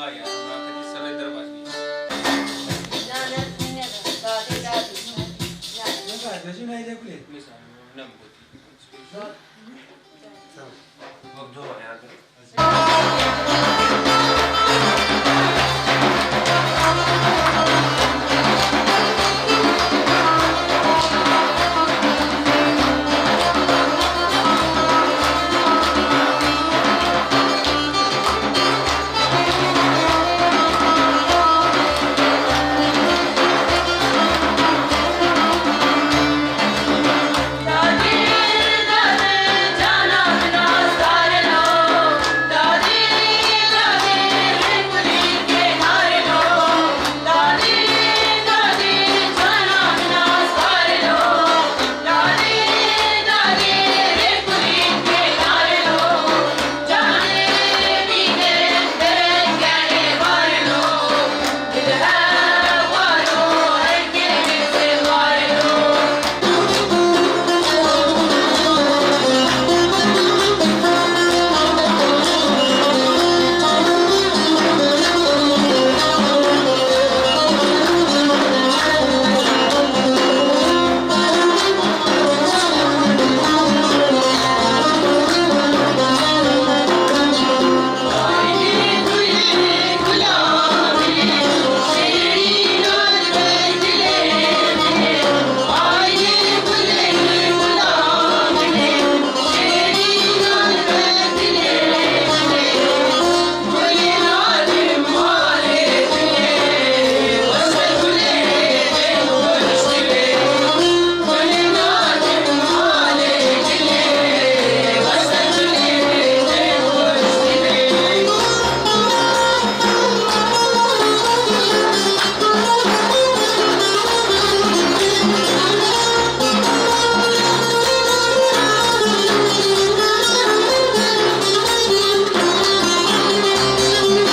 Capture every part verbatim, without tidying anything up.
Nane, nane, dadê, dadê. Nane. Ne kadar, gözüm neyle kuleyim? Mesela, ne mi götüreyim? Tamam. Bak, doğru yani.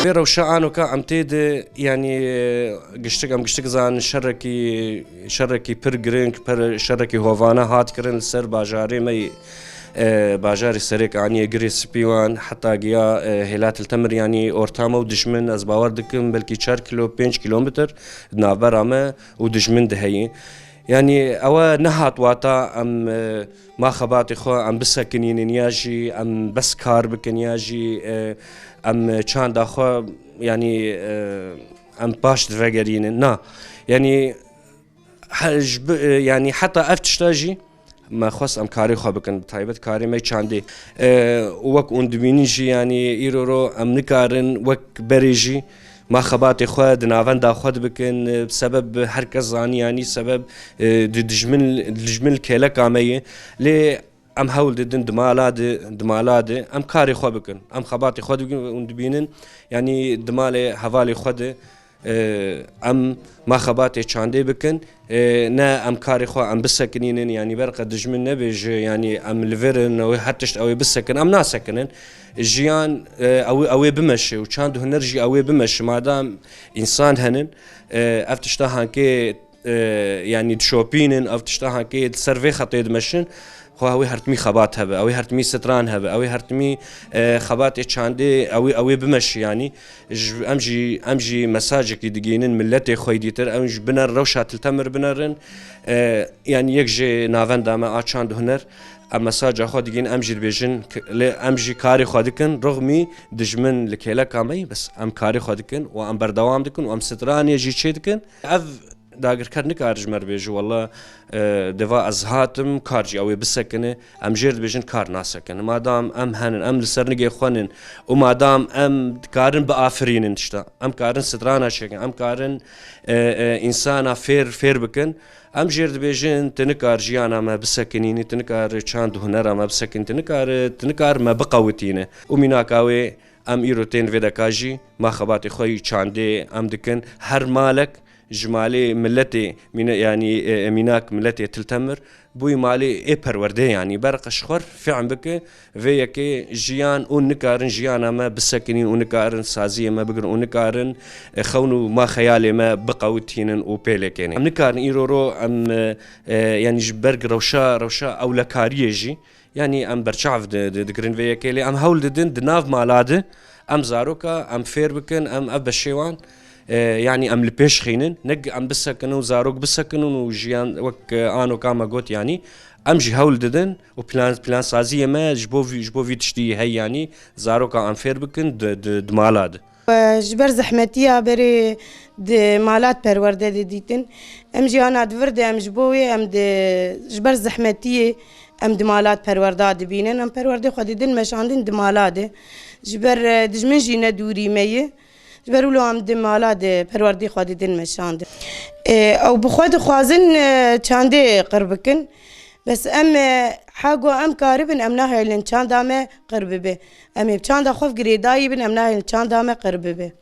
Vê rewşa anoka em tê de, yanî, giştik, em giştik zanin şerekî, şerekî pir giring, pir şerekî hovane hat kirin li ser bajarê me, e, bajarê Serêkaniyê, Girê Spî wan, heta giya, e, Hêlat Til Temir, yanî orta me û dijmin, ez bawer dikim belkî çar kilo, pênc kilometr di navbera me û dijmin de heye. Yanî ewe nehat wata em, e, ma xebatê xwe em bisekinînin ya jî em bes kar bikin ya jî, e, em çanda xwe, yanî, e, em paş divegerînin. Na, yanî he-, ji bi-, e, yanî heta ev tişta jî me xwest em karê xwe bikin, bi taybet karê me çandê. E, û wek hûn dibînin jî, yanî îro ro em nikarin wek berê jî ma xebatê xwe di navenda xwe dibikin, e, sebeb her kes zanî, yanî sebeb, e, di dijmin, dijmin li kêleka me ye. Lê em hewl didin di mala de, di mala de em karê xwe bikin. Em xebatê xwe dikin û dibînin, yanî di malê hevalê xwe de, e, em ma xebatê çandê bikin. E, ne em karê xwe em bisekinînin, yanî berqe dijmin nebêje, yanî em li vir in, ew ê her tişt ew ê bisekin, em nasekinin. Jiyan, e, ew, ew ê bimeşe û çand û huner jî ew ê bimeşe. Madam însan henin, e, ev tişta hankê, e, yanî dişopînin, ev tişta hankê li ser vê xetê dimeşin, xwe ew ê her timî xebat hebe, ew ê her timî stran hebe, ew ê her timî, e, xebatê çandê ew ê, ew ê bimeşe yanî. Ji, em jî, em jî mesajekî digihînin miletê xwe yî dîtir. Em jî biner rewşa Til Temir binerin. E, yanî yek ji navenda me a çand û huner, em mesaja xwe digihînin, em jî dibêjin, k-, lê em jî karê xwe dikin, rixmî dijmin li kêleka me yî, bes em karê xwe dikin û em berdewam dikin û em stranê jî çê dikin. Ev dagirker nikare ji me re bêje, wela, e, deva ez hatim, kar jî ew ê bisekine. Em jê re dibêjin kar nasekine. Madam em henin, em li ser nigê xwe nin û madam em dikarin biafirînin tişta, em karin strana çêkin, em karin, e, e, însana fêr, fêr bikin, em jê re dibêjin, tu nikar jiyana me bisekinînî, tu nikar çand û hunera me bisekinî, tu nikar, tu nikar me biqewitîne. Û mînaka wê em îro tên vê deka jî ma xebatê xwe yî çandê em dikin. Her malek ji malê miletê mîne-, yanî, e, e, mînak miletê Til Temir, bûyî malê ê perwerdê, yanî berqa ji xwe fehm bike, vê yekê jiyan û nikarin jiyana me bisekinîn û nikarin saziyê me bigirin û nikarin, e, xewn û ma xeyalê me biqewitînin û pêlêkênin. Em nikarin îro ro em, e, e, yanî ji ber rewşa, rewşa ewlekariyê jî, yanî em berçav di-, di-, digirin vê yekê lê em hewl didin di nav mala de em zaroka em fêr bikin, em ev beşê wan, e, yanî em li pêş xînin, ne em bisekinin û zarok bisekinin û jiyan wek, e, ano ka me got, yanî em jî hewl didin û plan, plansaziyê me ji bo vî, ji bo vî tiştî hey, yanî zaroka em fêr bikin di, di, di mala de. Ji ber zehmetiya berê di malat perwerde de dîtin. Em jî ana di vir de em ji bo wê em di, ji ber zehmetiyê em di malat perwerda dibînin. Em perwerdê xwe didin meşandin di mala de. Ji ber, e, dijmin jî ne dûrî me ye. Ji ber wilo em di mala de perwerdê xwe didin meşandin. E, ew bi xwe dixwazin, e, çandê qir bikin. Bes em, e, ha go em karibin, em nahêlin çanda me qir bibe. Em ê bi çanda xwe girêdayî bin, em nahêlin çanda me qir bibe.